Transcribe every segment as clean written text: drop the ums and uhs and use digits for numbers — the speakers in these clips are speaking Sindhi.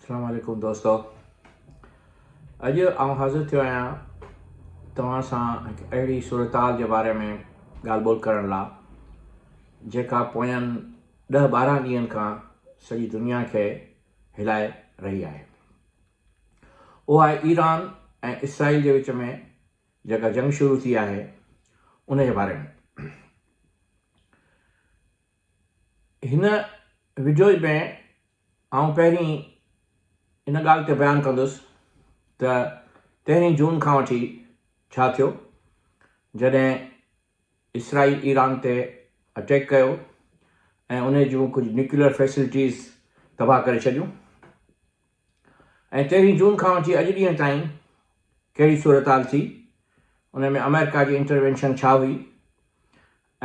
اسلام عليڪم دوستو اڄ آئون حاضر ٿيو آهيان توهان سان هڪ اهڙي صورتحال جي باري ۾ ڳالهه ٻولهه ڪرڻ لاء جيڪا پوين ڏهه 12 ڏينهن کان سڄي دنيا کي هلائي رهي آهي. اها آهي ايران ۽ اسرائيل جي وچ ۾ جيڪا جنگ شروع ٿي آهي ان جي باري ۾. هن وڊيو ۾ آئون پهرين ان ڳالهه تي بيان ڪندس ته تيرهين جون کان وٺي ڇا ٿيو جڏهن اسرائيل ايران تي اٽيڪ ڪيو ۽ ان جون ڪجهه نيوڪليئر فيسلٽيز تباهه ڪري ڇڏيون ۽ تيرهين جون کان وٺي اڄ ڏينهن تائين ڪهڙي صورتحال ٿي، ان ۾ آمريڪا جي انٽروينشن ڇا هئي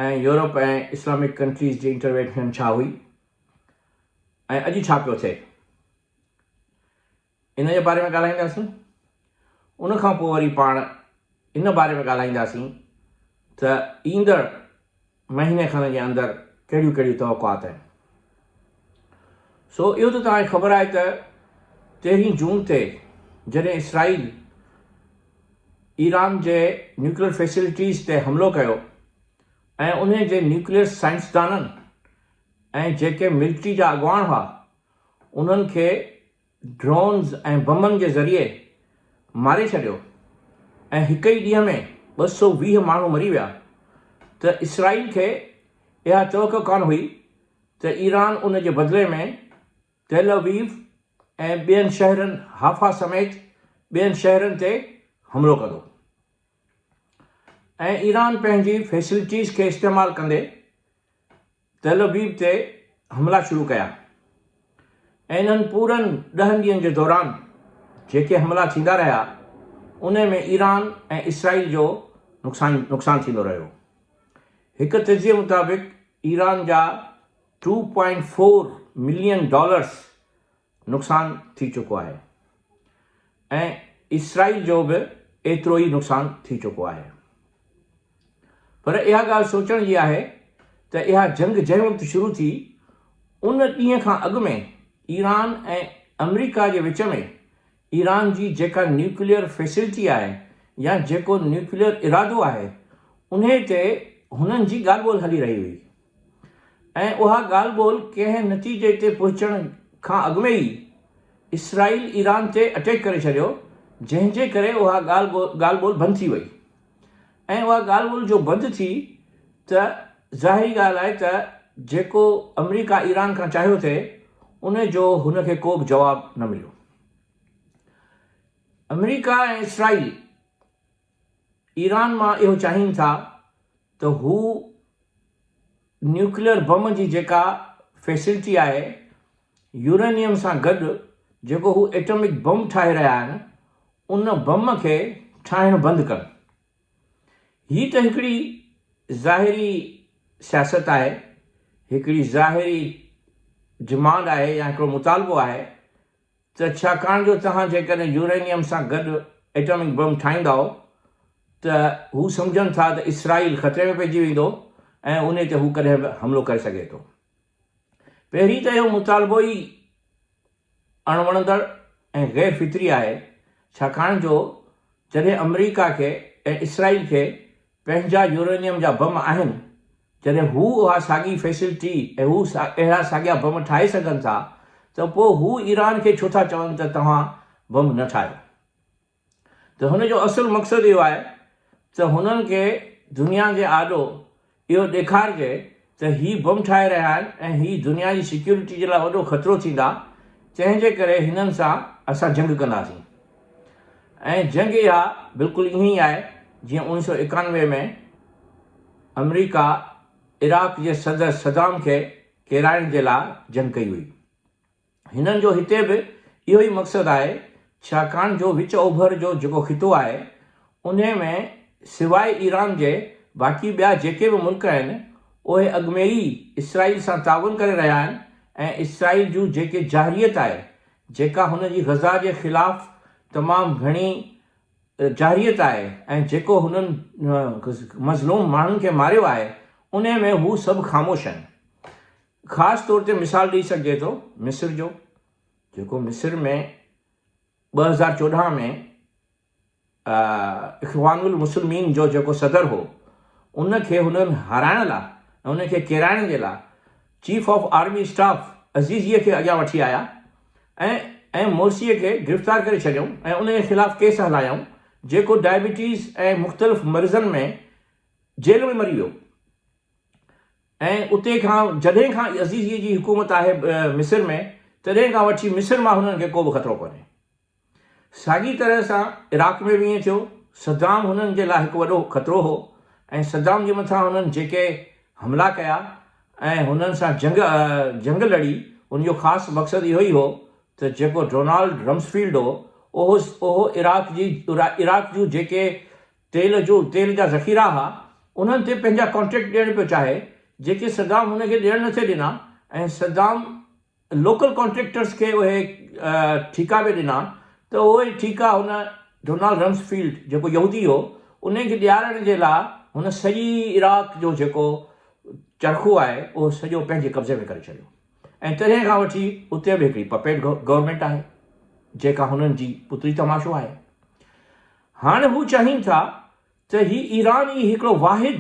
۽ يورپ ۽ اسلامڪ ڪنٽريز جي انٽروينشن ڇا هئي ۽ اڄ ڇا پيو ٿئي ان جي باري ۾ ڳالهائينداسين. ان کان پوء وري پاڻ ان باري ۾ ڳالهائينداسين ته ايندڙ مهيني کن جي اندر ڪهڙيون ڪهڙيون توقعات آهن. سو اهو ته توهان کي خبر آهي ته تيرهين جون تي جڏهن اسرائيل ايران جي نيوڪليئر فيسلٽيز تي حملو ڪيو ۽ انهي جي نيوڪليئر سائنسدانن ۽ جيڪي ملٽري جا اڳواڻ هئا انهن کي ڊرونز ۽ بمن جي ذريعي ماري ڇڏيو ۽ هڪ ئي ڏينهن ۾ 220 ماڻهو مري ويا ته اسرائيل کي اها توقع ڪانه هئي ته ايران ان جي بدلي ۾ تيل اويف ۽ ٻين شهرن حافا سميت ٻين شهرن تي حملو ڪندو ۽ ايران پنهنجي فيسلٽيز کي استعمال ڪندي تل ابيب تي حملا شروع ڪيا ۽ انهن پورن ڏهن ڏينهن جي دوران جيڪي حملا ٿيندا رهيا انهي ۾ ايران ۽ اسرائيل جو نقصان نقصان ٿيندو رهيو. هڪ تجزيي مطابق ايران جا two point four million dollars نقصان ٿي چڪو آهي ۽ اسرائيل جو به ايترو ئي نقصان ٿي چڪو آهي. پر اها ڳالهه سوچڻ جي آهي ته اها جنگ جنهن وقت شروع ٿي ان ڏينهن کان اڳ ۾ ايران ۽ آمريڪا جي وچ ۾ ايران جي جيڪا نيوڪليئر فيسلٽي آهي يا جيڪو نيوڪليئر ارادو آهي انهي تي هنن جي ڳالهه ٻولهه هلي رهي هئي ۽ اها ڳالهه ٻولهه ڪنهن نتيجي تي پهچڻ کان اڳ ۾ ئي اسرائيل ايران تي اٽيڪ ڪري ڇڏيو جنهن جي ڪري اها ڳالهه ٻولهه بند ٿي وئي. ۽ اها ڳالهه ٻولهه جو بند ٿي ته ظاهري ڳالهه آهي ته جيڪو آمريڪا ايران کان چاهيو ٿي ان جو هن کي ڪو به جواب نه مليو. آمريڪا ۽ اسرائيل ايران مان اهو چاهين ٿا ته هو نيوڪليئر بم جي جيڪا فيسلٽي آهي يورينيم سان گڏ جيڪو هو ايٽمڪ بم ٺاهي رهيا آهن ان بم کي ٺاهڻ بند ڪن. هي ته هڪڙي ظاهري سياست آهي، هڪڙي ظاهري ڊمانڊ آهي يا هڪڙو مطالبو آهي ته ڇاڪاڻ جو توهان جيڪڏهن يورينيم سان گڏ ايٽمڪ بم ٺاهيندائو ته هو سمجهن ٿا ته اسرائيل خطري ۾ پئجي ويندو ۽ انهي تي هو ڪڏهن به حملو ڪري سگهي ٿو. پهرين ته اهو مطالبو ئي اڻوڻندڙ ۽ غير فطري آهي، ڇاڪاڻ جو جڏهن آمريڪا کي ۽ اسرائيل کي پنهنجا يورينيم جا بم آهن، جڏهن هو اها ساڳي فيسلٽي ۽ هو اهڙا ساڳيا بم ٺاهي سگهن ٿا ته پوء هو ايران کي ڇو ٿا چون ته توهان بم نه ٺاهيو؟ ته هن جو اصل مقصد اهو آهي ته هنن کي دنيا جي آڏو اهو ڏيکارجي ته هي بم ٺاهي رهيا آهن ۽ هي دنيا جي سيڪيورٽي جي لاء وڏو خطرو ٿيندا تنهن جي ڪري هنن سان اسان جنگ ڪنداسين ۽ جنگ اها بلڪل ائين ئي آهي جيئن 1991 ۾ آمريڪا عراق جي صدر صدام کي ڪيرائڻ جي لاء جنگ ڪئي هئي. هنن جو هتي به اهو ئي مقصد آهي، ڇاڪاڻ جو وچ اوڀر جو جيڪو خطو آهي، انهي ۾ سواء ايران جي باقي ٻيا جيڪي به ملڪ آهن، اهي اڳ ۾ ئي اسرائيل سان تعاون ڪري رهيا آهن ۽ اسرائيل جون جيڪي جارحيت آهي، جيڪا هن جي غزه جي خلاف تمام گهڻي جارحيت آهي ۽ جيڪو هنن مظلوم ماڻهن کي ماريو آهي، انهي ۾ هو سڀ خاموش آهن. خاص طور تي مثال ڏئي سگهجي ٿو مصر جو. جيڪو مصر ۾ 2014 ۾ اخوان المسلمين جو جيڪو صدر هو ان کي هنن هارائڻ لا ۽ ان کي ڪيرائڻ جي لا چيف آف آرمي اسٽاف عزيزيء کي اڳيان وٺي آيا ۽ ۽ مورسيء کي گرفتار ڪري ڇڏيائون ۽ ان جي خلاف ڪيس هلايائون جيڪو ڊائبيٽيز ۽ مختلف مرضن ۾ جيل ۾ مري ويو ۽ اتي کان جڏهن کان عزيزيء جي حڪومت آهي مصر ۾ تڏهن کان وٺي مصر مان هنن کي ڪو به خطرو ڪونهي. ساڳي طرح سان عراق ۾ به ائين ٿيو. صدام هنن جي لاء هڪ وڏو خطرو هو ۽ صدام جي مٿان هنن جيڪي حملا ڪيا ۽ هنن سان جنگ جنگ لڙي ان جو خاص مقصد اهو ئي هو ته جيڪو ڊونالڊ رمسفيلڊ هو اهو اهو عراق جي عراق جون جيڪي تيل جو تيل جا ذخيرا ها انهن تي پنهنجا ڪانٽريڪٽ ڏيڻ پيو چاهي جيڪي صدام هن کي ڏيڻ نه ٿي ڏنا ۽ صدام لوڪل ڪانٽريڪٽرز کي اهي ٺيڪا به ڏنا ته اهي ٺيڪا هن ڊونالڊ رمسفيلڊ جيڪو يهودي هو انهي کي ڏيارڻ جي لاء هن سڄي عراق جو جيڪو چرخو آهي اهو سڄو پنهنجي قبضي ۾ ڪري ڇڏيو ۽ تڏهن کان وٺي اتي به هڪڙي پپيٽ گورنمينٽ آهي جيڪا هنن جي پتري تماشو آهي. هاڻ هو چاهين ٿا ته هي ايران ئي هڪڙو واحد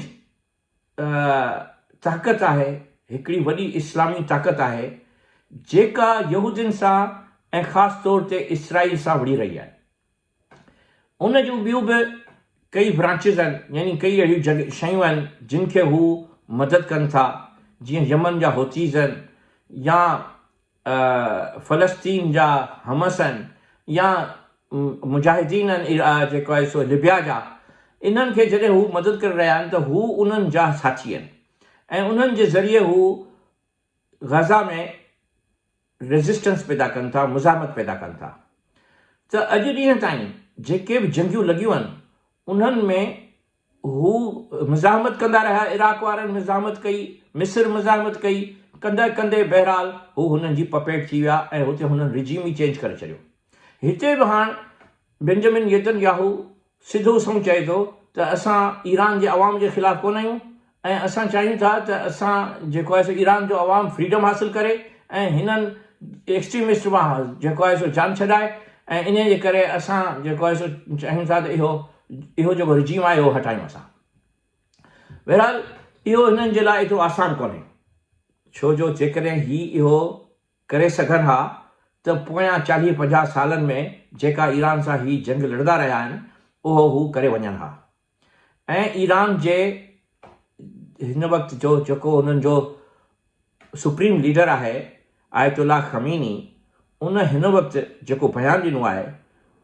طاقت آهي، هڪڙي وڏي اسلامي طاقت آهي، جيڪا يهودين سان ۽ خاص طور تي اسرائيل سان وڙهي رهي آهي. ان جون ٻيون به ڪئي برانچز آهن، يعني ڪئي اهڙيون جڳ شيون آهن جن کي هو مدد ڪن ٿا، جيئن يمن جا حوثيز آهن يا فلسطين جا حمس آهن يا مجاهدين آهن جيڪو آهي سو لبيا جا، انهن کي جڏهن هو مدد ڪري رهيا آهن ته هو انهن جا ساٿي آهن ۽ انهن جي ذريعي هو غزه ۾ ريزسٽنس پيدا ڪن ٿا، مزاحمت پيدا ڪن ٿا ته اڄ ڏينهن تائين جيڪي به جنگيون لڳيون آهن انهن ۾ هو مزاحمت ڪندا رهيا، عراق وارن مزاحمت ڪئي، مصر مزاحمت ڪئي، ڪندي ڪندي بهرحال هو هنن جي پپيٽ ٿي ويا ۽ هتي هنن رجيم ئي چينج ڪري ڇڏيو. هتي به هاڻ بنجمن نيتن ياهو سڌو سنئون چئي ٿو ته اسان ايران جي عوام جي خلاف ڪونه آهيون ۽ اسان چاهيون ٿا ته اسان جيڪو آهي سو ايران جو عوام فريڊم حاصل ڪري ۽ هنن ايڪسٽريمسٽ مان جيڪو آهي سو جان ڇڏائي ۽ انهي جي ڪري اسان جيڪو آهي سو چاهيون ٿا ته اهو اهو جيڪو رجيم آهي اهو هٽايون اسان. بهرحال اهو هنن جي لاء ايترو آسان ڪونهي ڇو جو جيڪڏهن هي اهو ڪري سگهن ها ته پويان 40 50 سالن ۾ جيڪا ايران سان هي جنگ لڙندا رهيا آهن اهو هو ڪري وڃن ها. ۽ ايران جي هن وقت جو جيڪو انهن جو سپريم ليڊر آهي آيت الله خميني ان هن وقت جيڪو بيان ڏنو آهي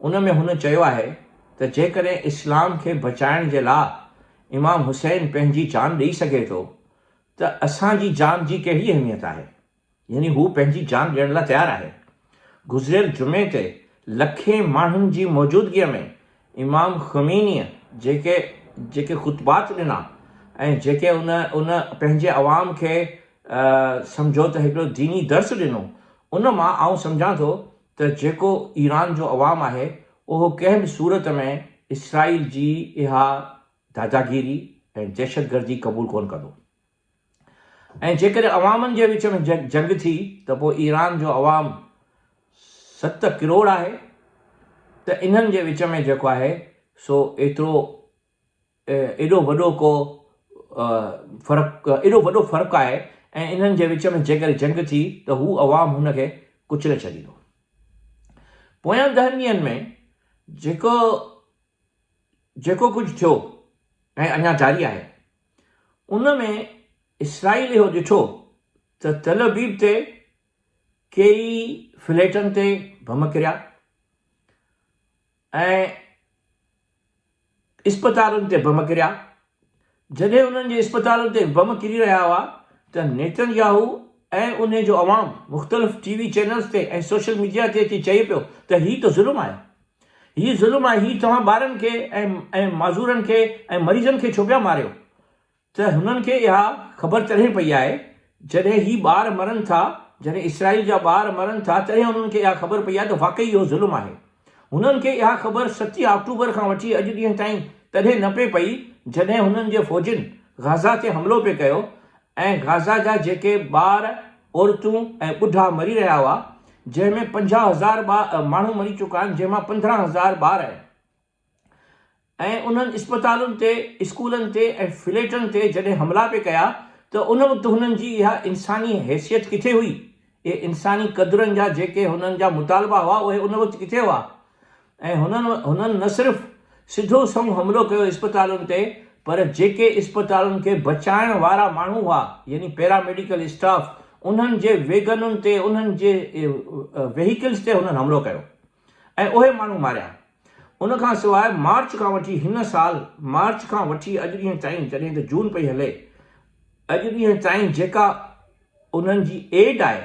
ان ۾ هن چيو آهي ته جيڪڏهن اسلام کي بچائڻ جي لاء امام حسين پنهنجي جان ڏئي سگهي ٿو ته اسان جي جان جي ڪهڙي اهميت آهي. يعني هو پنهنجي جان ڏيڻ لاء تيار آهي. گذريل جمعي تي لکين ماڻهن جي موجودگيء ۾ امام خمينيء جيڪي جيڪي خطبات ڏنا ۽ جيڪي ان ان پنهنجي عوام کي سمجهو ته هڪڙو ديني درس ڏنو ان مان آئون سمجهان ٿو ته جيڪو ايران جو عوام آهي اهو ڪنهن به صورت ۾ اسرائيل جي اها داداگيري ۽ دهشتگردي قبول ڪونه ڪندو. ۽ جيڪڏهن عوامن جي وچ ۾ جنگ ٿي ته پوء ايران جو عوام 7 ڪروڙ آهي ته انهن جي وچ ۾ جيڪو آهي سو ايترو ايڏو وڏو ڪو فرق ايڏو وڏو فرق آهي ۽ انهن جي وچ ۾ جيڪڏهن جنگ ٿي ته هو عوام هن کي ڪچلي ڇڏيندو. پويان ڏهن ڏينهن ۾ جيڪو جيڪو ڪجهه ٿيو ۽ اڃا جاري آهي، ان ۾ اسرائيل اهو ڏٺو ته تل ابيب تي ڪيئي فليٽن تي بم ڪريا ۽ اسپتالن تي بم ڪريا. جڏهن انهن جي اسپتالن تي بم ڪري رهيا هئا ته نيتن ياهو ۽ انهي جو عوام مختلف ٽي وي چينلز تي ۽ سوشل ميڊيا تي اچي چئي پيو ته هي ته ظلم آهي. هي ظلم آهي، هي توهان ٻارن کي ۽ معذورن کي ۽ مريضن کي ڇو پيا ماريو؟ ته هنن کي اها خبر تڏهن پئي آهي جڏهن هي ٻار مرن ٿا، جڏهن اسرائيل جا ٻار مرن ٿا تڏهن هنن کي اها خبر پئي آهي ته واقعي اهو ظلم آهي. هنن کي اها خبر ستين آڪٽوبر کان وٺي اڄ ڏينهن تائين تڏهن نه پئي پئي جڏهن هنن جي فوجين غزه تي حملو پئي ڪيو ۽ غزه جا جيڪي ٻار، عورتون ۽ ٻڍا مري رهيا هئا، جنهن ۾ 50,000 ماڻهو مري چڪا آهن جنهن مان 15,000 ٻار آهن ۽ انهن اسپتالن تي، اسڪولن تي ۽ فليٽن تي جڏهن حملا پئي ڪيا ته ان وقت هنن جي اها انساني حيثيت ڪٿي هئي؟ اهي انساني قدرن جا جيڪي هنن جا مطالبا هئا اهي ان وقت ڪٿي هئا؟ ۽ هنن هنن نه صرف سڌو سنئون حملو ڪيو اسپتالن تي پر جيڪي اسپتالن کي بچائڻ وارا ماڻهو هئا يعني پيرا ميڊيڪل اسٽاف انهن جي ويگنن تي انهن جي وهيڪلز تي هنن حملو ڪيو ۽ اهي ماڻهو ماريا. ان کان سواء مارچ کان وٺي هن سال مارچ کان وٺي اڄ ڏينهن تائين جڏهن ته جون پئي هلي اڄ ڏينهن تائين جيڪا انهن جي ايڊ آهي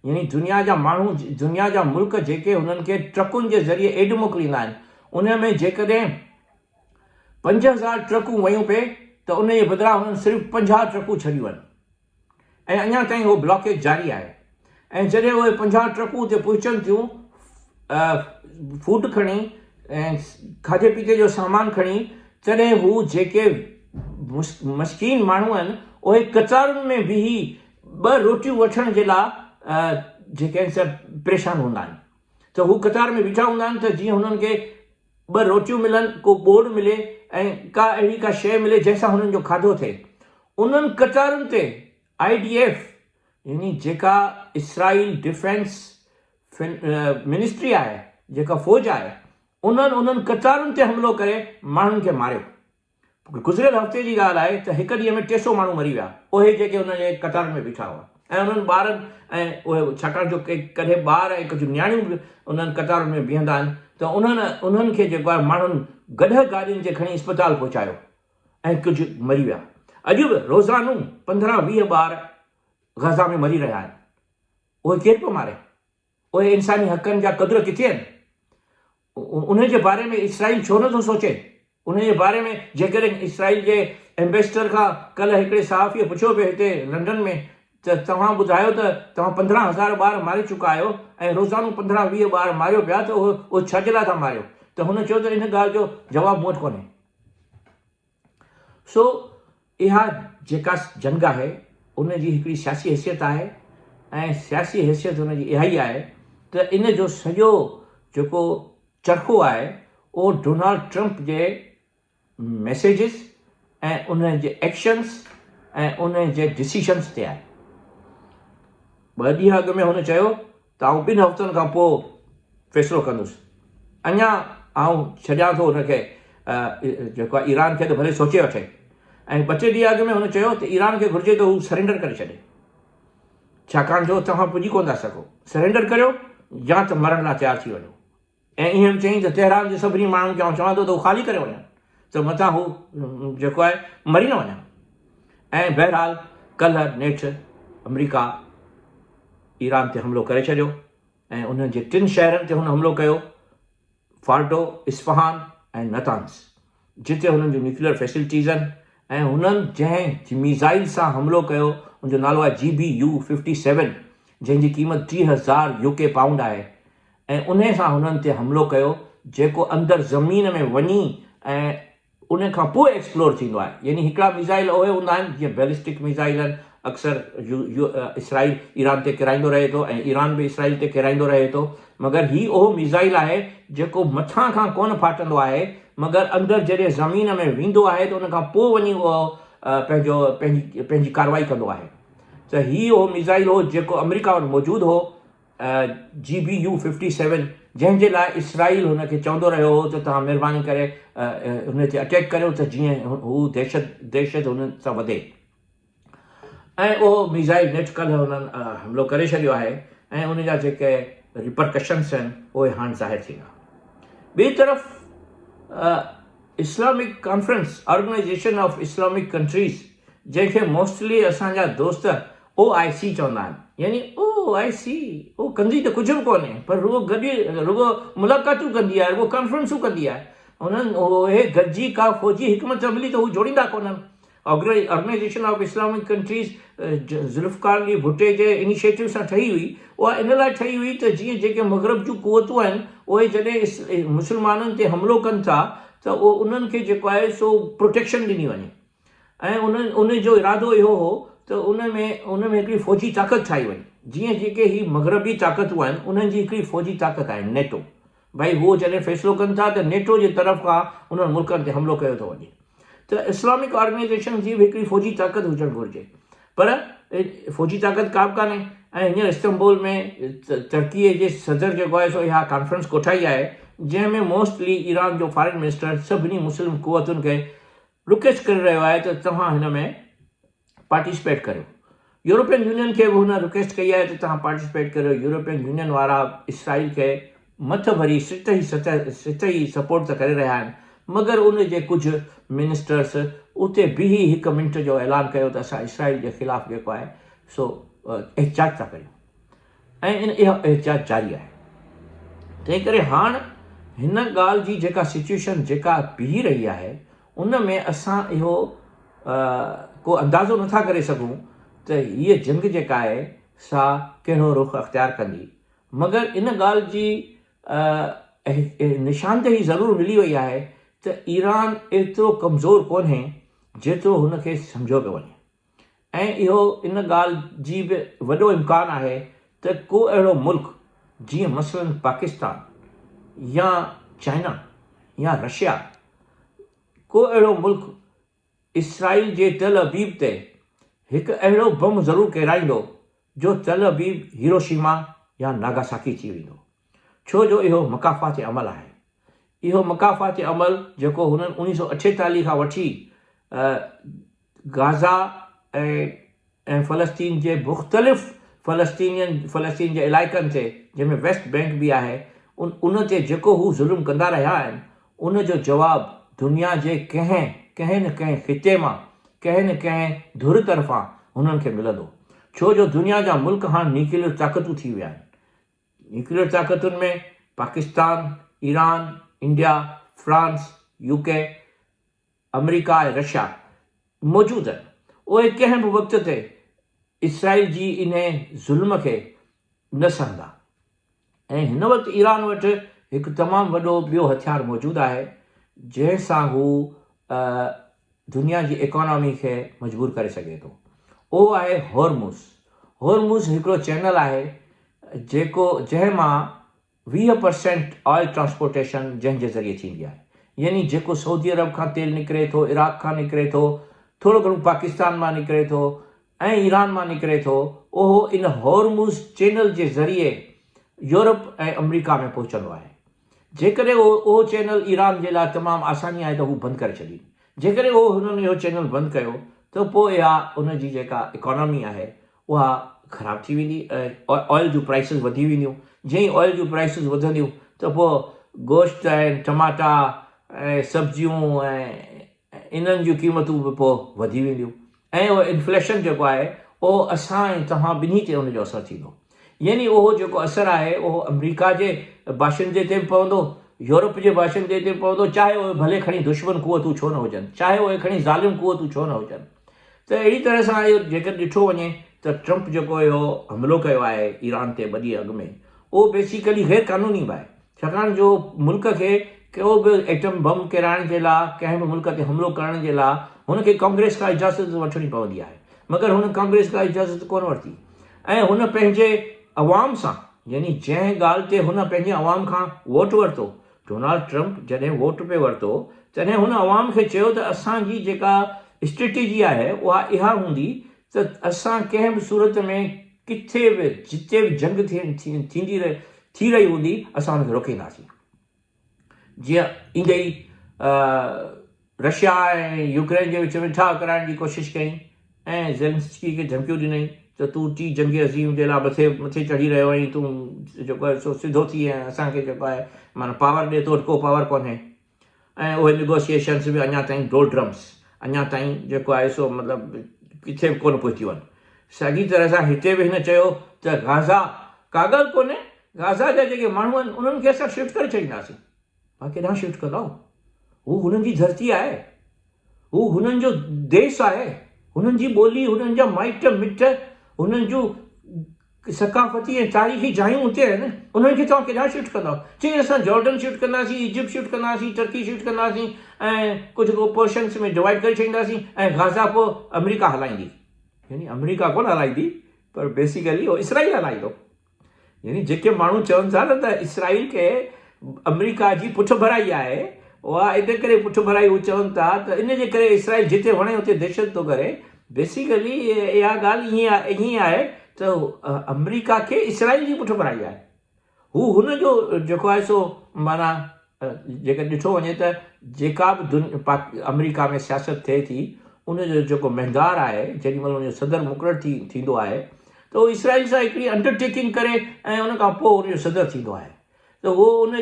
يعني دنيا جا ماڻهو دنيا جا ملڪ جيڪي هنن کي ٽرڪن جي ذريعي ايڊ موڪليندا آهن ان ۾ جيڪڏهن 5000 ٽرڪون ويون پئي ته ان جي بدران هنن صرف 50 ٽرڪون ڇڏيون آهن ۽ اڃا تائين اهو بلاڪيج جاري آهي ۽ جڏهن اهي 50 ٽرڪون اتي پهچن ٿيون فوڊ کڻي ۽ کاڌي پيتي جو سامان کڻي تڏهن هو جيڪي مسڪين ماڻهو آهن اهي قطارن ۾ بيهي ٻه روٽيون وٺڻ جي لاء جيڪي آهن سڀ پريشان هوندا آهن ته هو قطار ۾ بيٺا هوندا آهن ته جيئن هنن کي ٻه روٽيون ملن، ڪو ٻوڙ ملي ۽ ڪا اهڙي ڪا شيء ملي جنهن سان هنن جو کاڌو ٿئي. انهن قطارن تي I D F يعني جيڪا اسرائيل ڊفينس منسٽري آهي، جيڪا فوج آهي، انهن انهن قطارن تي حملو ڪري ماڻهن کي ماريو. گذريل هفتي جي ڳالهه آهي ته هڪ ڏينهن ۾ 300 ماڻهو مري ويا، اهي جيڪي انهن جي قطارن ۾ بيٺا هئا ۽ انهن ٻارن ۽ اهي ڇاڪاڻ جو ڪي ڪڏهن ٻار ۽ ڪجهه نياڻيون به انهن قطارن ۾ بيهندا آهن ته انهن انهن کي جيڪو آهي ماڻهن گڏهه گاڏين تي کڻي اسپتال پهچايو ۽ ڪجهه مري ويا. اڄ به روزانو 15 20 ٻار غزه ۾ مري رهيا آهن. اهي ڪير پيو ماري؟ اهي انساني حقن جا قدر ڪٿي آهن؟ انهن جي باري ۾ اسرائيل ڇو نٿو سوچي؟ انهن جي باري ۾ جيڪڏهن اسرائيل جي ايمبيسڊر کان ڪلهه هڪڙي صحافيء پڇيو پيو هتي لنڊن ۾ ته توهان ٻڌايو ته توهان 15,000 ٻار ماري چڪا آهيو ۽ روزانو 15 20 ٻار ماريو پيا ته اهي ڇا جي لاء ٿا ماريو؟ ته هن چيو ته ان ڳالهه جو جواب مون وٽ ڪونهي. سو اها جيڪا جنگ آهي ان جي هڪڙي سياسي حيثيت آهي ۽ سياسي حيثيت ان جي اها ئي آهي ته ان جو سڄو جيڪو چرخو آهي اهو ڊونالڊ ٽرمپ جي ميسيجز ۽ ان جي ايڪشنز ۽ ان جي ڊسيشنز تي آهي. ٻه ڏينهن اڳ ۾ هن چيو ته آئون ٻن هفتن کان پوء فيصلو ڪندس. اڃا آئون ڇڏيان ٿو هن کي جيڪو آهي ايران کي ته ڀلي سوچي وٺي ۽ ٻه ٽي ڏينهن اڳ ۾ هن چيو ته ايران کي گهرجي ته هو سرينڊر ڪري ڇڏي ڇاڪاڻ جو توهان پڄي ڪونه ٿا سگهو سرينڊر ڪريو يا ته مرڻ لاء تيار ٿي وڃو ۽ ائين به چيائين ته تهران جي سڀني ماڻهن کي آئون چوان ٿو ته هو خالي ڪري وڃن ته متان هو جيڪو آهي مري نه وڃن ۽ بهرحال ڪلهه نيٺ آمريڪا ايران تي حملو ڪري ڇڏيو ۽ انهن جي ٽن شهرن تي هن حملو ڪيو فارڊو، اصفهان ۽ نتانز جتي هنن جون نيوڪليئر فيسلٽيز آهن ۽ هنن جنهن ميزائل سان حملو ڪيو ان جو نالو آهي جي بي يو 57 جنهن جي قيمت 30,000 يو ڪي پائونڊ آهي ۽ انهي سان هنن تي حملو ڪيو جيڪو اندر زمين ۾ وڃي ۽ ان کان پوء ايڪسپلور ٿيندو آهي يعني هڪڙا ميزائل اهي هوندا آهن جيئن بيلسٽڪ ميزائل آهن اڪثر اسرائيل ايران تي ڪيرائيندو رهي ٿو ۽ ايران به اسرائيل تي ڪيرائيندو رهي ٿو مگر هي اهو ميزائل آهي جيڪو مٿان کان ڪونه ڦاٽندو آهي مگر اندر جڏهن زمين ۾ ويندو آهي ته ان کان پوء وڃي اهو پنهنجو پنهنجي پنهنجي ڪارروائي ڪندو آهي ته هي اهو ميزائل هو جيڪو آمريڪا وٽ موجود هو جي بي يو 57 جنهن جي لاء اسرائيل هن کي چوندو رهيو هو ته توهان مهرباني ڪري هن تي اٽيڪ ڪريو ته جيئن هو دهشت دهشت هنن سان وڌي ۽ اهو ميزائل نيٺ ڪلهه هنن حملو ڪري ڇڏيو آهي ۽ ان جا جيڪي ريپرڪشنس آهن اهي هاڻ ظاهر ٿيندا. ٻئي طرف Islamic conference, organisation of Islamic countries, جنهن کي موسٽلي اسان جا دوست او آء سي چوندا آهن يعني او آء سي او ڪندي ته ڪجهه به ڪونهي پر رڳو گڏي رڳو ملاقاتون ڪندي آهي رڳو ڪانفرنسون ڪندي آهي انهن اهي گڏجي ڪا فوجي حڪمت عملي ته هو جوڙيندا ڪونهن organisation of Islamic countries Zulfikar Ali ڀٽي جي انيشيٽو سان ٺهي هئي اها ان لاء ٺهي هئي ته جيئن جيڪي مغرب جون قوتون آهن اهي جڏهن مسلمانن تي حملو ڪن ٿا ته اهو انهن کي جيڪو آهي سو پروٽيڪشن ڏني وڃي ۽ انهن ان جو ارادو اهو هو ته ان ۾ ان ۾ هڪڙي فوجي طاقت ٺاهي وڃي جيئن جيڪي هي مغربي طاقتون آهن انهن جي هڪڙي فوجي طاقت آهي نيٽو ڀائي هو جڏهن فيصلو ڪن ٿا ته نيٽو جي طرف کان انهن ملڪن تي حملو ڪيو ٿو وڃي ته اسلامڪ آرگنائيزيشن جي به هڪڙي فوجي طاقت هجڻ گهرجي پر فوجي طاقت ڪا به ڪانهي ۽ هينئر استنبول ۾ ترڪي جي صدر جيڪو آهي سو اها ڪانفرنس ڪوٺائي آهي جنهن ۾ موسٽلي ايران جو فارن منسٽر سڀني مسلم قوتن کي رڪويسٽ ڪري رهيو آهي ته توهان هن ۾ پارٽيسپيٽ ڪريو. يورپين يونين کي به هن رڪويسٽ ڪئي آهي ته توهان پارٽيسپيٽ ڪريو. يورپين يونين وارا اسرائيل کي مٿ ڀري سطحي سطح سطحي سپورٽ ته ڪري رهيا آهن مگر ان جي ڪجهه منسٽرس اتي بيهي هڪ منٽ جو اعلان ڪيو ته اسان اسرائيل جي خلاف جيڪو آهي سو احتجاج ٿا ڪريون. ۽ ان اها احتجاج جاري آهي تنهن ڪري هاڻ هن ڳالهه جي جيڪا سچويشن جيڪا بيهي رهي آهي ان ۾ اسان اهو ڪو اندازو نٿا ڪري سگهون ته هيء جنگ جيڪا آهي سا ڪهڙو رخ اختيار ڪندي مگر ان ڳالهه جي نشاندهي ضرور ملي وئي آهي ته ايران ايترو ڪمزور ڪونهي جيترو هن کي سمجهيو پيو وڃي. ۽ اهو ان ڳالهه جي به وڏو امڪان آهي ته ڪو اهڙو ملڪ جيئن مثلاً پاڪستان يا چائنا يا رشيا ڪو اهڙو ملڪ اسرائيل جي تل ابيب تي هڪ اهڙو بم ضرور ڪيرائيندو جو تل ابيب هيروشيما يا ناگاساڪي ٿي ويندو ڇو جو اهو مڪافات عمل آهي. اهو مڪافات عمل جيڪو هنن 1948 کان وٺي غازا ۽ فلسطين جي مختلف فلسطينين فلسطين جي علائقن تي جنهن ۾ ويسٽ بينڪ به آهي ان تي جيڪو هو ظلم ڪندا رهيا آهن ان جو جواب دنيا جي ڪنهن ڪنهن نه ڪنهن خطي مان ڪنهن نه ڪنهن ڌر طرفان هنن کي ملندو ڇو جو دنيا جا ملڪ هاڻ نيوڪليئر طاقتون ٿي ويا آهن نيوڪليئر طاقتن ۾ Pakistan, Iran, India, France, U K, America ۽ Russia موجود آهن اهي ڪنهن به وقت تي اسرائيل جي انهي ظلم کي نه سهندا ۽ هن وقت ايران وٽ هڪ تمام وڏو ٻيو هٿيار موجود آهي جنهن سان هو دنيا جي ايڪانامي کي مجبور ڪري سگهي ٿو اهو آهي هورموز هورموز هڪڙو چينل آهي جيڪو جنهن مان 20 پرسينٽ آئل ٽرانسپورٽيشن جنهن جي ذريعي ٿيندي آهي يعني جيڪو سعودي عرب کان تيل نڪري ٿو، عراق کان نڪري ٿو، ٿورو گهڻو پاڪستان مان نڪري ٿو ۽ ايران مان نڪري ٿو اهو ان هورموز چينل جي ذريعي يورپ ۽ آمريڪا ۾ پهچندو آهي. جيڪڏهن اهو اهو چينل ايران جي لاء تمام آساني آهي ته هو بند ڪري ڇڏين. جيڪڏهن اهو هنن اهو چينل بند ڪيو ته پوء اها ان جي جيڪا اڪانامي آهي اها خراب ٿي ويندي ۽ آئل جون پرائسز وڌي وينديون جيئن ئي آئل جون پرائسز وڌنديون ته پوء گوشت ۽ ٽماٽا ۽ سبزيون ۽ انهن جون قيمتون به پوء وڌي وينديون ۽ اهو انفليشن جيڪو آهي اهو اسان ۽ توهان ٻنهي تي ان جو اثر ٿيندو يعني اهو جيڪو اثر آهي اهو آمريڪا جي باشندي تي به پوندو يورپ جي باشندي تي به پوندو چاهي اهي ڀلي کڻي دشمن قوتون ڇو نه هجن چاهي اهي کڻي ظالم قوتون ڇو نه هجن ته اهڙي طرح سان اهو جيڪر ڏٺو وڃي ته ٽرمپ جيڪو اهو حملو ڪيو آهي ايران تي ٻه ڏينهن اڳ ۾ اهو بيسيڪلي غير قانوني به آهي ڇاڪاڻ جو ملڪ کي ڪو به ايٽم بم ڪيرائڻ جي لاء ڪنهن به ملڪ تي حملو ڪرڻ جي لاء هن کي ڪانگريس کان اجازت وٺڻي پوندي آهي مگر هن ڪانگريس کان اجازت ڪونه ورتي ۽ هن پنهنجي عوام سان يعني جنهن ڳالهه تي هن پنهنجي عوام کان ووٽ ورتو ڊونالڊ ٽرمپ جڏهن ووٽ پئي ورتو تڏهن هن عوام کي چيو ته اسان جي جيڪا اسٽريٽجي آهي اها اها هوندي ته اسان ڪنهن به صورت ۾ ڪٿي به جتي به جنگ ٿيندي ٿي رهي هوندي اسان ان کي روڪينداسين جيئن ايندي ئي رشيا ۽ يوڪرين جي وچ ۾ ٺاهه ڪرائڻ جي ڪوشش ڪئي ۽ زيلنسڪي کي ڌمڪيون ڏنائين ته تون ٽي جنگ عظيم جي لاء مٿي مٿي چڙهي رهيو آهين تون جيڪو آهي سو سڌو ٿي ۽ اسان کي جيڪو آهي معنيٰ پاور ڏي تو وٽ ڪو پاور ڪونهي ۽ اهي نيگوسيئيشنس به اڃا تائين ڊول ڊرمس اڃا تائين جيڪو آهي سو مطلب ڪٿي به ڪونه پهتيون آهن ساڳي طرح سان هتي به هن چيو ته غازا ڪا ڳالهه ڪونهي غازا جا جيڪي ماڻهو آهن انهن کي اسان شفٽ ڪري ڇڏينداسين توهان ڪيڏانهن شفٽ ڪندؤ؟ هو هنن جي ڌرتي آهي. هو هنن جو ديس آهي. هنن جي ٻولي، هنن جا مائٽ مٽ، هنن جون ثقافتي ۽ تاريخي جايون اتي آهن. انهن کي توهان ڪيڏانهن شفٽ ڪندؤ؟ چيائين اسان جارڊن شفٽ ڪنداسين، ايجپٽ شفٽ ڪنداسين، ٽرڪي شفٽ ڪنداسين ۽ ڪجهه ڪو پورشنس ۾ ڊوائيڊ ڪري ڇڏينداسين ۽ غازا پوء آمريڪا هلائيندي. يعني آمريڪا ڪونه هلائيندي پر بيسيڪلي اهو اسرائيل هلائيندو. يعني جيڪي ماڻهو چون ٿا نه ته اسرائيل کي آمريڪا جي پٺڀرائي آهي اها ان ڪري پٺڀرائي هو چون ٿا ته ان جي ڪري اسرائيل جتي وڻي اتي دهشت ٿو ڪري بيسيڪلي اها ڳالهه ائين آهي ته آمريڪا کي اسرائيل جي پٺڀرائي آهي هو هن جو جيڪو آهي سو معنيٰ جيڪر ڏٺو وڃي ته جيڪا به آمريڪا ۾ سياست ٿئي ٿي ان جو جيڪو مهندار آهي جيڏي مهل ان جو صدر مقرر ٿي ٿيندو آهي ته هو اسرائيل سان هڪڙي انڊر ٽيڪنگ ڪري ۽ ان کان پوء ان جو صدر ٿيندو آهي ته هو ان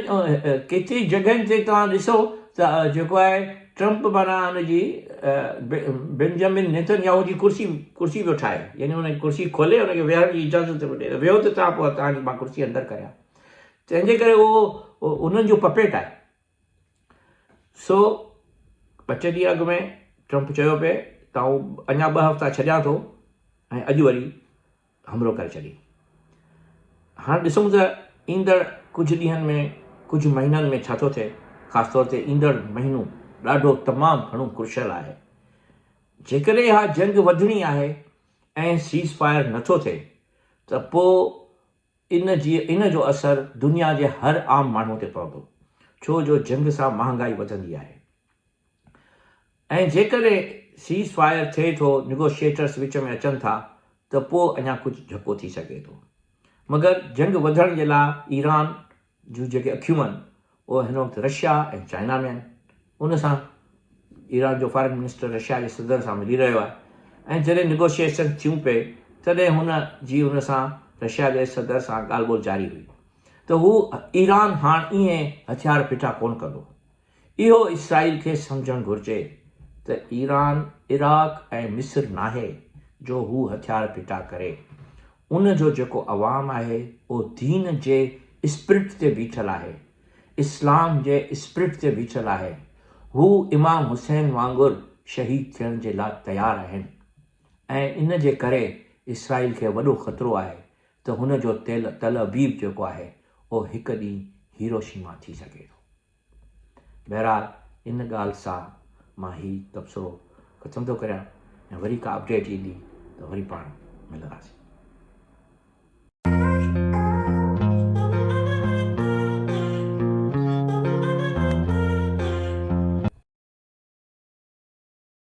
ڪيتري جڳهين تي توهان ڏسو ته جيڪو آهي ٽرمپ معنيٰ ان جي بنجامن نيتن ياهو جي ڪرسي ڪرسي پيو ٺاهي يعني ان جي ڪرسي کولي ان کي ويهڻ جي اجازت پيو ڏئي ته ويهو ته توهان پوء توهان جي مان ڪرسي اندر ڪريان تنهن جي ڪري اهو انهن جو پپيٽ آهي سو ٻه ٽي ڏينهن اڳ ۾ ٽرمپ چيو پئي ته آئون اڃا ٻه هفتا ڇڏيان ٿو ۽ اڄ وري حملو ڪري ڇڏي. هاڻ ڏسون ته ايندڙ ڪجهه ڏينهن ۾ ڪجهه مهينن ۾ ڇا ٿو ٿئي. خاص طور تي ايندڙ مهينو ڏاڍو تمام گهڻو ڪرشل آهي. جيڪڏهن اها جنگ وڌڻي آهي ۽ سيز فائر نٿو ٿئي ته پوء ان جي ان جو اثر دنيا جي هر عام ماڻهو تي پوندو ڇو جو جنگ سان مهانگائي وڌندي آهي. ۽ جيڪڏهن سيز فائر ٿئي ٿو، نيگوشيٽرس وچ ۾ اچن ٿا ته پوء اڃا ڪجهه جهڪو ٿي سگهي ٿو. مگر جنگ وڌڻ جي لاء ايران جون جيڪي اکيون آهن اهي هن وقت رشيا ۽ چائنا ۾ آهن. ان سان ايران جو فارن منسٽر رشيا جي صدر سان ملي رهيو آهي ۽ جڏهن نيگوشيشنز ٿيون پئي تڏهن هن جي ان سان رشيا جي صدر سان ڳالهه ٻولهه جاري هئي ته هو ايران هاڻ ائين هٿيار ڦٽا ڪونه ڪندو. اهو اسرائيل کي سمجهڻ گهرجي ته ايران عراق ۽ مصر ناهي جو هو هٿيار ڦٽا ڪري. ان جو جيڪو عوام آهي اهو دين جي اسپرٽ تي بيٺل آهي. اسلام جي اسپرٽ تي بيٺل آهي. هو امام حسين وانگر شهيد ٿيڻ جي لا تيار آهن ۽ ان جي ڪري اسرائيل کي وڏو خطرو آهي ته هن جو تل ابيب جيڪو آهي اهو هڪ ڏينهن هيروشيما ٿي سگهي ٿو. بهرحال ان ڳالهه سان مان هي تبصرو ختم ٿو ڪريان ۽ وري ڪا اپڊيٽ ايندي ته وري پاڻ ملنداسين.